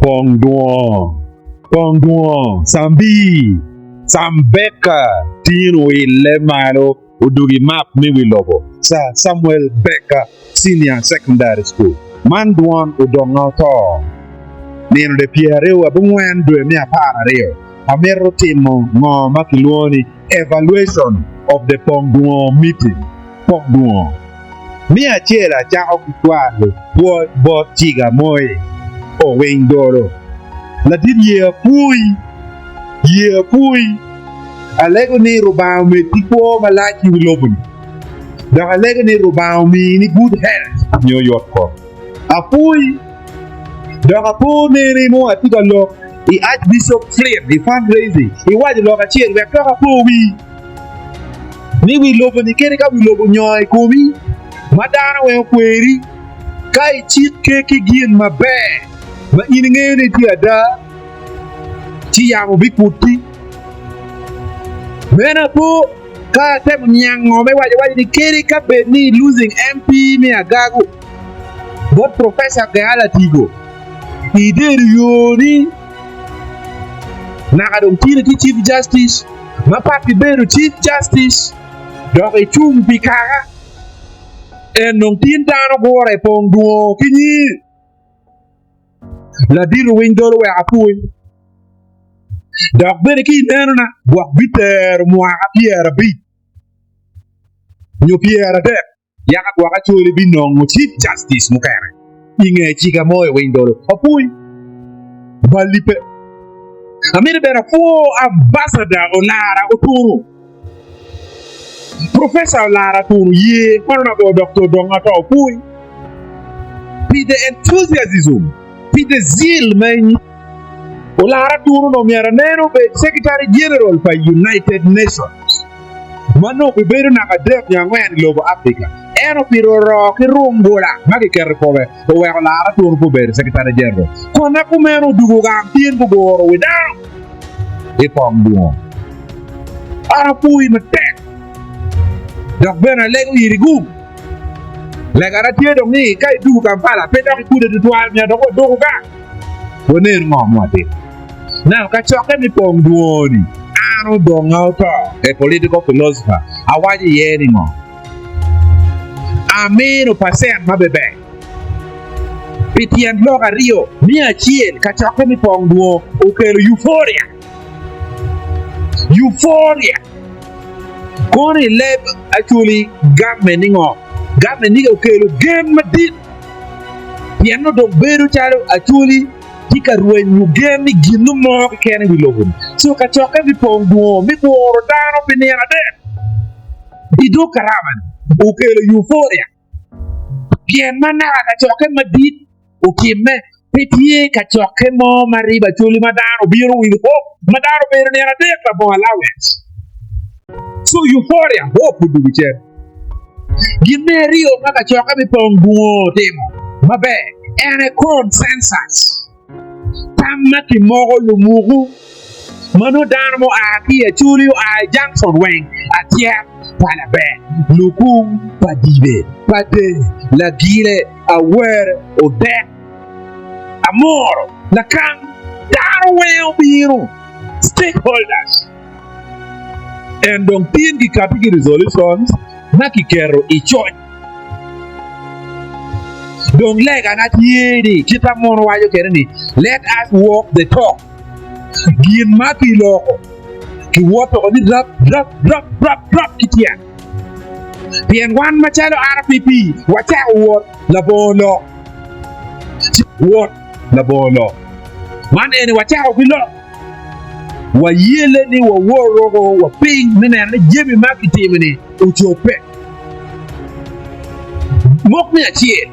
Pong dwongo, pong dwongo, Sambi, Sambeka tin oille malo odwogo i map me wi lobo, Sir Samuel Baker Senior Secondary School. Man dwon odonga oto. Nino de pyeraryo abongwen dwe me 12, amito timo ngo ma kilwongo ni Evaluation of the Pong Dwongo Meeting, Pong Dwongo. Me acel acako ki cwalo pwoc bot ciga moi owiny dolo. Ladit ye apwoyi, ye apwoyi. Alego ni Rubanga omed ki kwo malac i wi lobo-ni. Dok alego ni Rubanga omini good health nyo yot kom. Apwoyi. Dok apo nene mo atye ka lok i Archbishop Flynn i fundraising, iwaco lok acel wek dok apo wii. Ni wi lobo-ni kadi ka wi lobo onyongo i komi, ma dano weng okweri, ka icikke ki gin maber ma in ingeyo ni tye ada, ci yamo bikutti. Meno apo ka atemo niang ngo me waco, awaco ni kadi ka bed ni losing MP me Agago bot Professor Geal Atigo, idero yo ni naka dong tye ki Chief Justice mapat ki bedo Chief Justice dok icung pi kaka en dong tin dano gure i pong dwongo ki nyingi. Ladit owiny dolo wek apwony. Dok bene ki i nenona gwok bitero mwaka 50 nyo 30 yaka gwok Acholi binongo Chief Justice mukene i nge cika mo i winy dolo. Apwony. Balli pe. Amito bene apwo Ambassador Olara Otunu. Professor Olara Otunu ye Honourable Doctor Odonga Otto opwony pi the enthusiasm, pi the zeal ma inyuto. Olara Otunu onongo myero anen obed Secretary General pa United Nations ma nongo obibedo naka adek nyo angwen i lobo Africa. Ento pi roro ki rungula ma kiketo i kome, oweko Olara Otunu pe obedo Secretary General. Kona kumeno odugo gang tyen guguro wi dano i pong dwongo. An apwoyi matek dok bene alego iri gum. Legana tye dong ni ka idwogo Kampala pe dok ikude tutwal myero dok waduku gang wanen ngo ma watimo. Now kacokke me pong dwongo-ni an odonga oto a political philosopher awaco iye ni ngo? Amino pacent ma beber pi tyen lok aryo. Me acel kacokke me pong dwongo okelo euphoria. Euphoria! Kono i leb Acholi gamme ni ngo? Gamme ni okelo gen madit pien nongo dong bedo calo Acholi tye ka rwenyo gen i gin mo keken i wi lobo-ni. Co kacokke bipong dwongo me guro dano pi nino adek i dog karama-ni okelo euphoria pien ma naka kacokke madit otimme Pe tye kacokke mo ma ribo acholi ma dano obino with hope, ma dano obedo nino adek labongo allowance. So euphoria, hope odwogo cen. Gin me aryo ma kacokke me pong bungo otimo maber en aye consensus, tam ma kimoko lumuku ma nongo dano mua ki i Acholi oa i junction weng atyek pa laber, lukung pa dibe, pa del, lagile, Awer, Odek, Amoro, Lakang, dano weng obino, stakeholders, and dong tin kikati ki resolutions ma kiketo i coc. Dong legana tye ni kit ma mono waco kwede ni let us walk the talk, gin ma kiloko kiwoto ni rap rap rap rap rap ki tyen. Pien wan macalo RPP wacako wot labongo lok, ci wot labongo lok man eni wacako ki lok, wayelle ni waworo wa piny me neno ni jami ma kitimo-ni ocobbe. Mok me acel,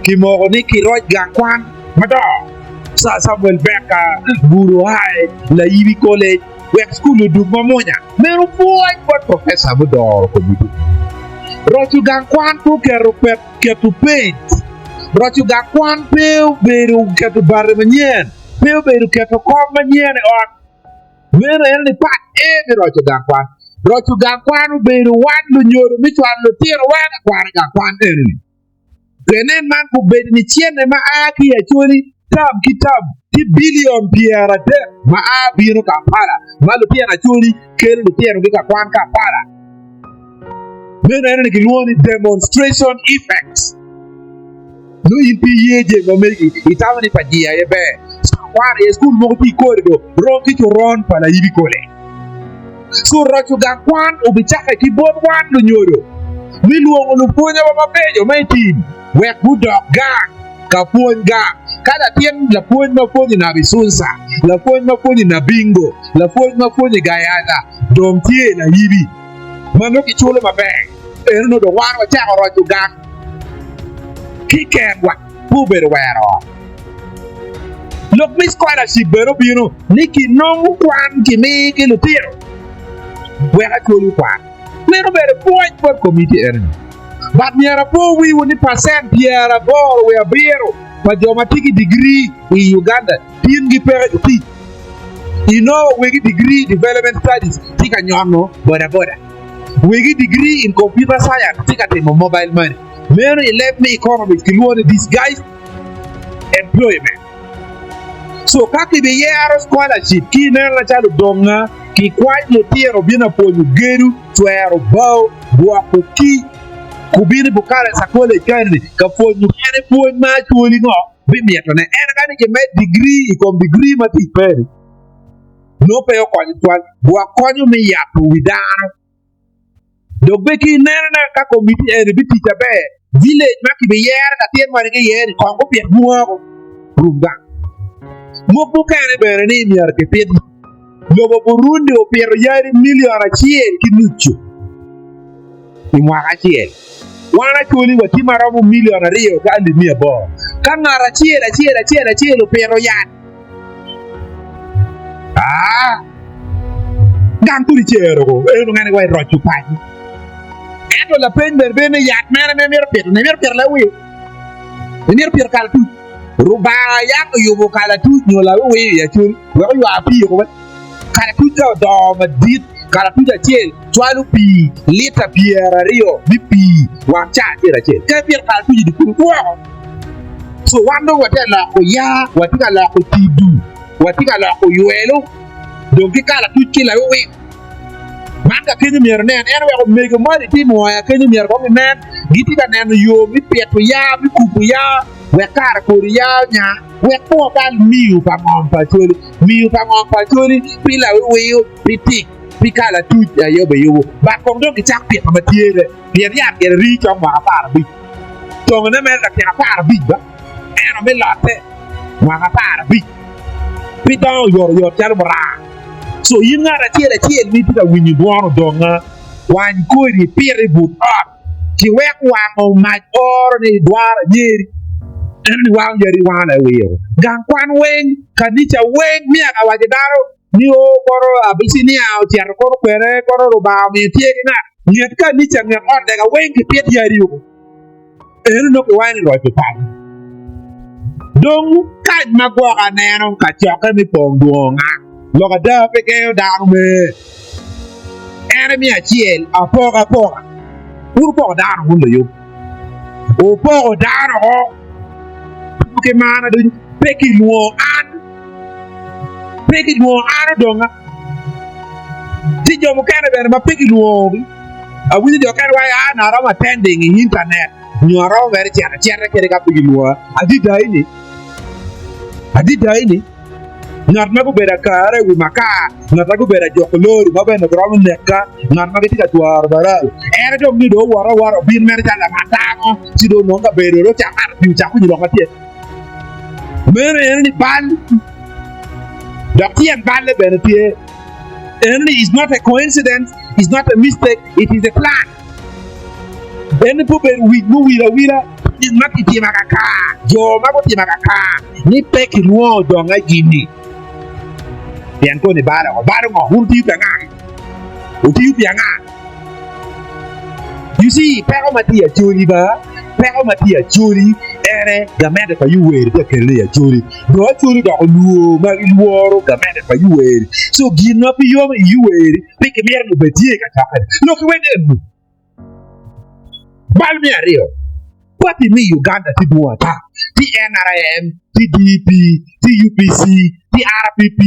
kimoko ni kiroc gang kwan madongo, Sir Samuel Baker, Gulu High, Layibi College, wek cukul odug mamwonya. Meno pwony bot profesa mudoro komiti. Roco gang kwan pe oketo pet keto pent. Roco gang kwan pe obedo keto bati manyen, pe obedo keto kom manyen i ot. Meno en ni pat e me roco gang kwan. Roco gang kwan obedo wan lunyodo me cwalo lutinowa ka kwano i gang kwan enoni. Pien en man obedo ni cente ma a ki i Acholi tam ki tam. Tye bilion 30 ma a bino Kampala ma lutino Acholi kelo lutinogi ka kwan Kampala. Meno ene ni kilwongo ni demonstration effect. Nongo in pe iye jami ma megi, itamo ni pa jii aye ber. Kwan iye cukul mogo tye i korido rom ki coron pa layibi kole. Co roco gang kwan obicakke ki bot wan lunyodo me lwongo lupwonyewa mabeco me i tim wek gudok gang ka pwony gang. Ka latin lapwony ma pwonyo i Nabisunsa, lapwony ma pwonyo i Nabingo, lapwony ma pwonyo i Gayaza dong tye i layibi ma nongo kiculo maber, eno nongo dong wan wacako roco gang ki kenwa pe obedo wero. Lok me scholarship bene obino ni kinongo kwan kimi ki lutino wek acwali okwan. Meno obedo pwoc bot komiti eno-ni. But myero apo wiwu ni pacent 87 pa jo ma tye ki digiri i Uganda tin gipeke ki tic. Inongo wegi digiri i development studies tye ka nyono boda boda. Wegi digiri in computer science tye ka timo mobile money. Meno i leb me economics kilwongo ni disguised employment. So ka kibiyero scholarship ki ineno macalo donga kikwany lutino bino pwonyo gedo, cwero bao, gwoko kic, kubino i Bukalasa College kany-ni ka pwonyo kene pwony ma acholi ngo bimitone. En ka ni kimed degree i kom degree ma tic pe-ni nongo pe okonyo tutwal, gwok konyo me yato wi dano. Dok bene ki inenone ka komiti eni bitic aber, village ma kibiyero latin moni ki iye-ni kong gupit bunga woko rum gang. Mok mukene bene ni myero kipit lobo Burundi opito yadi milion acel ki nucu i mwaka acel. Wan Acholi watye ma romo milion aryo ki alip miya aboro. Ka ngat acel acel acel acel opito yat, Aa, gang pud icero ko, eno ngene wa iroco paco. Ento lapeny bene bedo ni yat mene ma imito pitone, imito pito lawiyo, imito pito kalatuc. Rubanga yam oyubo kalatuc nyo lawiwiyo i Acholi wek oywa pii oko. Kalatuc ka odongo madit, kalatuc acel cwalo pii lita 20 me pii wang caa acel acel. Ka ipito kalatuc i dye kulu, two woko. Co wan dong watye ka loko yaa, watye ka loko tidu, watye ka loko ywelo, dong ki kalatuc ki lawiwik. Man ka kenyo myero nen, en oweko omego moni tye i nwoya kenyo myero kong ginen, gitye ka neno yo me pito yaa, me kubo yaa, wek kare kodi yaa onya, wek pe wabal miyo pa ngom pa Acholi. Miyo pa ngom pa Acholi pi lawiwiyo, pi tik, pi kalatuc aye obiyubo. But kong dong gicak pito ma tye-re, pien yat gire rii cok mwaka 15. Tongone mere dakika 15 ba, ento me lotte mwaka 15. Pe dongo oyotoyot calo muranga. Co in ngat acel acel ma itye ka winyo dwon odonga, kwany kodi ipit i but ot, ci wek wango mac oro ni idwaro anyeri. Ento ni wango yadi wango lawiyo. Gang kwan weng, kanica weng, myero awaci dano ni o kono Abicinia ocito kono kwene, kono Lubanga omiyo tye ki ngat. Nget kanica, nget ot lega weng kipit yadi woko. Eno nongo kiwaco ni roco paco. Dong kany ma gwok aneno kacokke me pong dwonga, lok ada pe gengo dano me en aye me acel apokapoka. Wun wupoko dano wun luyub. Wupoko dano oko ki marna ducu. Pe kilwongo an, pe kilwongo an odonga. Tye jo mukene bene ma pe kilwongogi. Awinyo jo mukene waco an aromo attending i internet nyo aromo mere cito acita kede ka pe gilwonga. Adida ini, adida ini, ngat ma gubedo akara i wi makar, ngat ma gubedo ajoko lori ma bene giromo neka, ngat ma gitye ka cwaro barau, en dong ni dong owoto awota obin mere calo lamat tango ci dong onongo kabedo dong ocak mato pii ocak winyo lok ma tye. Meno eno ni bal dok tyen balle bene tye. Eno ni is not a coincidence, is not a mistake, it is a plan. En ni pe obedo wic muwil awila, gin ma kitimo akakar, jo ma gutimo akakar ni pe kilwongo donga gini. Pien koni balo oko. Balo ngo? Wun wutiyo pi anga? Wutiyo pi anga? You see, peko ma tye i Acholi ba, peko ma tye i Acholi ene gamente pa Yuweri tye ka kelone i Acholi. Dong Acholi odoko lwor ma gilworo gamente pa Yuweri. So gin ma pe yomo i Yuweri pe kimito ni obed tye i kacokke-ni. Lok ki weng eni. Bal me aryo, pati me Uganda tye dwong ata. Tye NRM, tye DP, tye UPC, tye RPP,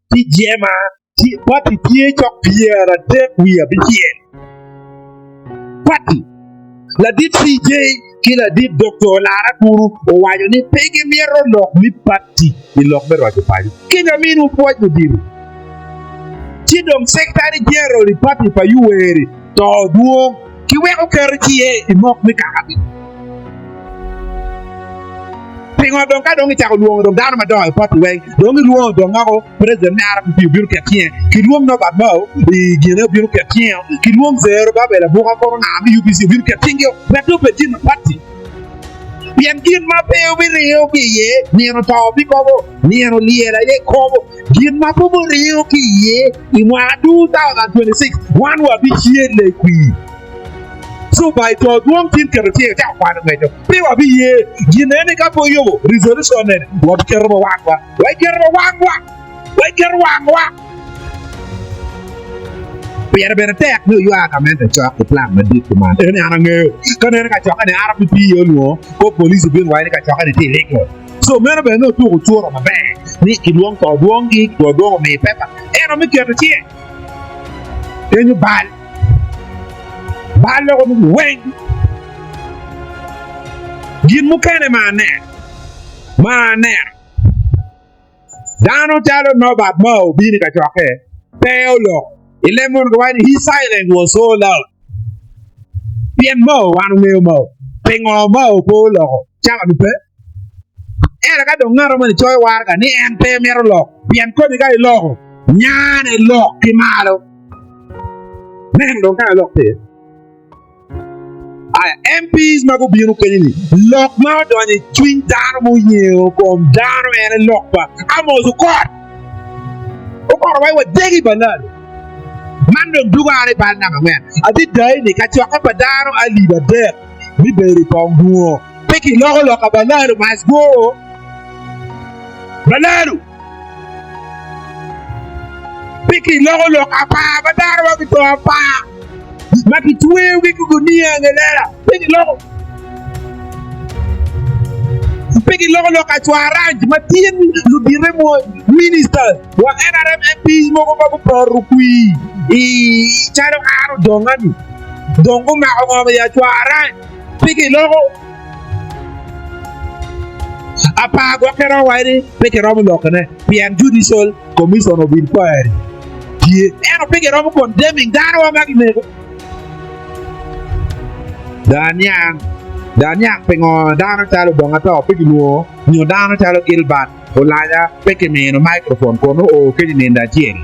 tye JEMA, tye pati tye cok 35. Pati ladit CJ ki ladit Doktor Lara kunu owaco ni pe gimito lok me pati i lok me roco paco. Kica miniwu pwoc ludito. Ci dong Secretary General i pati pa Yuweri to dwong ki weko keto ciye i mok me kaka-gi. Pingo dong ka dong icako lwongo dong dano madongo i pati weng dong gilwongo dong ngako president me RPP obino ket cinge kilwong Norbert Mao i gine obino ket cinge kilwong Zerubbabel Abuka kono nga me UPC obino ket cingi wek dong obed gin ma pati pien gin ma pe obiringo ki iye nino to bikobo nino lyel aye kobo gin ma pe obiringo ki iye i mwaka 2026 wan wabicele kwir. So by to dwong tin keto cinge cako kwano ngweco pe wabiye gin ene ka pe oyubo resolution ene wabiketo ma wangwa waiketo ma wangwa waiketo wangwa pire bene tek ni oywa gamente cok i plan madit kuman ene an angeyo ka nene kacokke ni RPP olwongo ko police obino waco ni kacokke ni tye illegal so meno bene nongo tuko curo maber ni kilwong to dwong gi to dwong omi paper ento me keto cinge kenyo bal Bal loko ni weng. Gin mukene ma aneno, ma aneno, dano calo Norbert Mao obino i kacokke, pe oloko. I leb munu giwaco ni his silence was so loud. Pien Mao, wan ongeyo Mao. Pingo Mao pe oloko? Cawa ni pe. Ento ka dong ngat moni coyo waraga ni en pe mito lok, pien kodi ka iloko, nyane lok ki malo. Nen dong ka alok tye. Aya, MPs ma gubino kenyo ni lok ma odonyo i cwiny dano muyengo kom dano en aye lok pa Amos Okot. Okot owaco wa degi balalo. Man dong dugo an i bal namba angwen. Adida ni kacokke pa dano alip adek bibedo i pong bungo. Pe kiloko lok pa balalo must go. Balalo. Pe kiloko lok apar ma dano ma gito apar ma kitweyogi ki gunia i nge lela. Pe kiloko. Pe kiloko lok acwaranj ma tye ludite mo ministers wa NRM MPs mogo ma gupoto kwir i calo an odonga-ni dong gumako ngom i acwaranj. Pe kiloko. Apar gwokke romo waco ni pe kiromo lokone pien Judicial Commission of Inquiry tye ento pe kiromo condemning dano wa ma kineko. Dong aniang, dong aniang pingo dano calo Odonga Too pe kilwongo nyo dano calo Gilbert Olanya pe kimino microphone kun oo kenyo i nindo acel,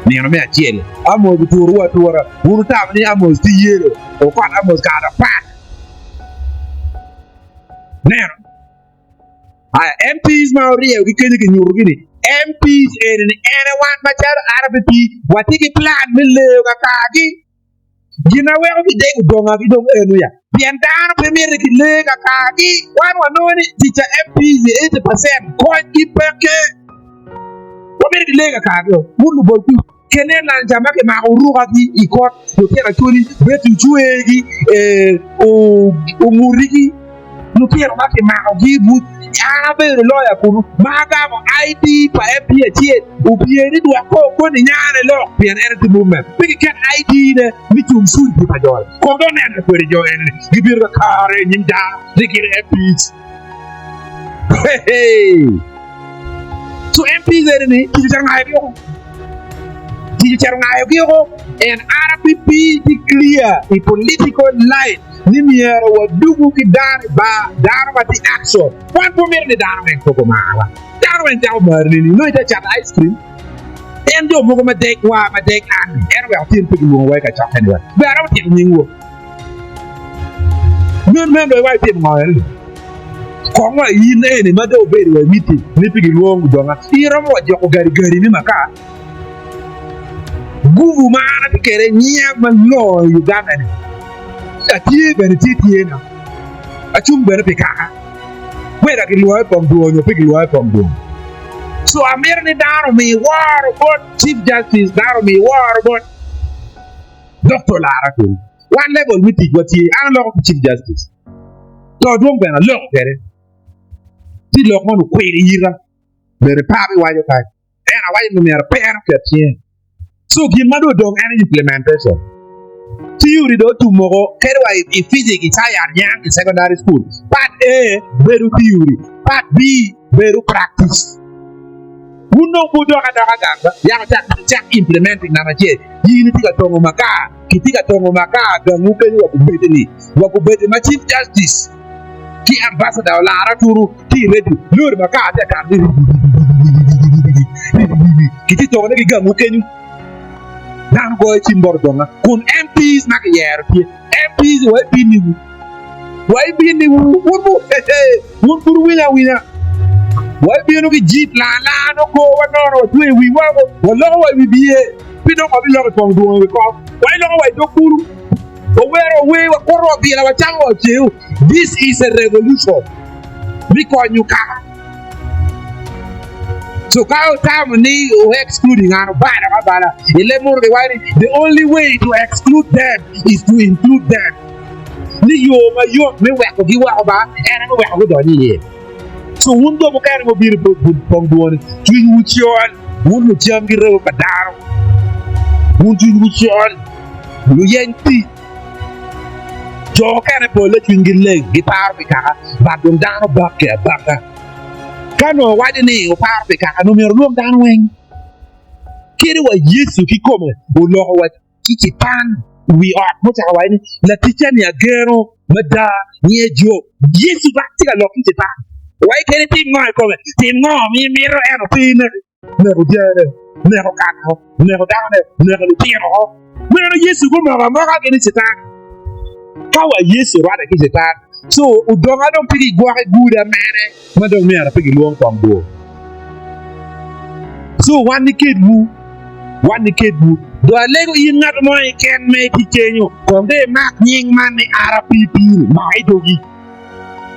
nino me acel. Amos oturowu atura, wun wutamo ni Amos tye yelo, okot Amos kare dok pat. Neno. Aya, MPs ma oryeyogi kenyo kinyutogi ni MPs eni-ni ene wan macalo RPP watye ki plan me leyo kakargi. Gin ma weko gidego dongagi dong eno ya, pien dano pe mito ni kile kakargi. Wan wanongo ni tic ca MPs ni 80 percent konygi peke. Wamito kile kakargi o. Wun lubol piwu. Kene lanca ma kimako orukagi i kot lutino Acholi, Betty Ocwegi, Ongutigi, lutino ma kimakogi i buc. An abedo loya kunu ma agamo ID pa MP acel obiye ni dwok ko koni nyane lok pien en tye movement pe kiket ID ne me cung surity pa joni kong dong neno kwede jo eni ni gibino ka kare i nyim dano ni gin MPs. Hey! So MPs eni ni tic ocito ngayogi woko. Tic ocito ngayogi woko and RPP tye clear i political line ni myero wadugu ki dano i bar, dano ma tye action. Wan pe wamito ni dano weng pe gumarwa. Dano weng cako mari nini? Nongo itye ka cato ice cream. En jo mogo ma deg wa, ma deg an-ni, en oweko tin pe gilwongowa i kacokke ni wa. Ber aromo tito nyingwu. Meno meno dong iwaco itimo ngo eni? Kong wa in eni ma dong obedo wa i meeting ni pe gilwongo donga, iromo wa joko gadigadi me makar? Gubu ma an atye kwede nyinga malongo i Uganda ni atye bene tye tyena, acung bene pi kaka whether gilwonga i pong dwong nyo pe gilwonga i pong dwong. So amito ni dano omi woro bot Chief Justice, dano omi woro bot Doktor Lara kunu. Wan level me ticwa tye, an aloko ki Chief Justice, to dwong bene aloko kwede. Ci lok man okwilo i yita bene pe abiwaco kany. Ento awaco ni myero pe en oket cinge. So gin ma dong odong en aye implementation. Theory dong otum woko kadi wa i physics, i science niang i secondary school. Part A bedo theory, part B bedo practice. Wun dong pe wudok adoka gang ba, yako cak cak implementing namba acel. In itye ka tongo makar, kitye ka tongo makar gangwu kenyo wa gubedi-ni, wa gubedi ma Chief Justice ki Ambassador olara turu tye i radio, lori makar tye ka kato ni kitye ka tongone ki gangwu kenyo. Dano goyo cim bot odonga kun MPs ma kiyero tye. MPs wa ibiniwu, wa ibiniwu wun bu wun pud wuwinyo awinya. Wa ibino ki jeep laa laa nongo kowa nono watweyo wiwa woko, waloko wa i wi biye pi nongo wabiloko i pong dwongo i kom, wa iloko wa i dog kulu. Wawero wer, wakuto wabila, wacamo wa oceo. This is a revolution me konyo kaka. So ka wutamo ni wu excluding an wubalo abala i leb muno giwaco ni the only way to exclude them is to include them. Ni yo mayot me wekogi woko ba en aye me weko gudony iye. So wun jo mukene ma wubino i pong dwoni cwinywu col, wun lucam ki remo pa dano, wun cwinywu col. Luyeny tic. Jo mukene polle cwinygi leng, giparo pi kaka, but dong dano bakke abaka. Ka nongo waco ni wuparo pi kaka, nongo myero wulwong dano weng. Kadi wa Yecu kikome oloko wa ki Catan i wi ot mucako waco ni, Laticca-ni ageno mada, nyinge Job. Yecu dok tye ka lok ki Catan. Waci kadi itim ngo i kome, tim ngo ma imito ento pe ineki. Neko dyane, neko kaka, neko dakone, neko litino. Meno Yecu gumoko amoka gin i Catan. Ka wa Yecu orwatte ki Catan, co odonga dong pe gigwoko i guda mene ma dong myero pe gilwong kong bor. Co wan ni kedwu, wan ni kedwu. Dong alego in ngat mo keken ma itye kenyo, kong dong imak nying man ni RPP-ni, mak i dogi.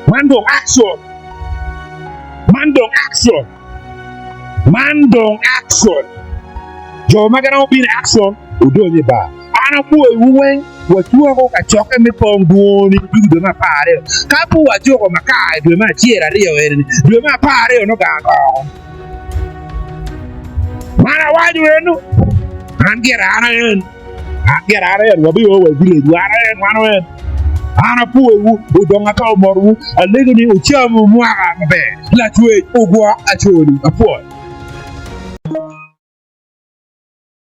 Man dong action. Man dong action. Man dong action. Jo ma giromo bino i action odony i bar. An apwoyowu weng, wacwako kacokke me pong dwoni ducu dwe me 12. Ka pe wajuko makar i dwe me acel aryo eni-ni, dwe me 12 nongo gang oko. Man awaco eno, an gira an aen. An gira an aen, wabio wa i village wa, an aen, wan oen. An apwoyowu, odonga pe omorowu, alego ni wucam mwaka maber. Lacwec ogwok Acholi. Apwoyo.